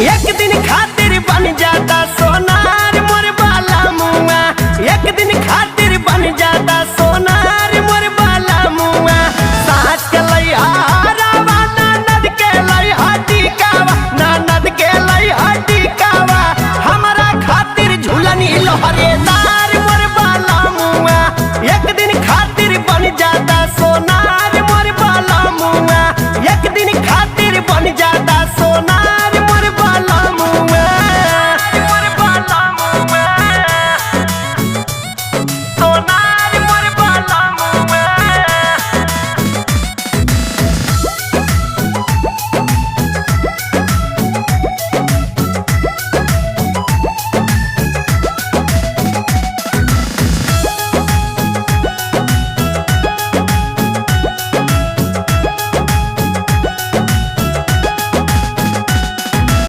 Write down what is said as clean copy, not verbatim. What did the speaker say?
एक दिन खातिर बन जाता सोनार मोर बाला मुआ, एक दिन खातिर बन जाता।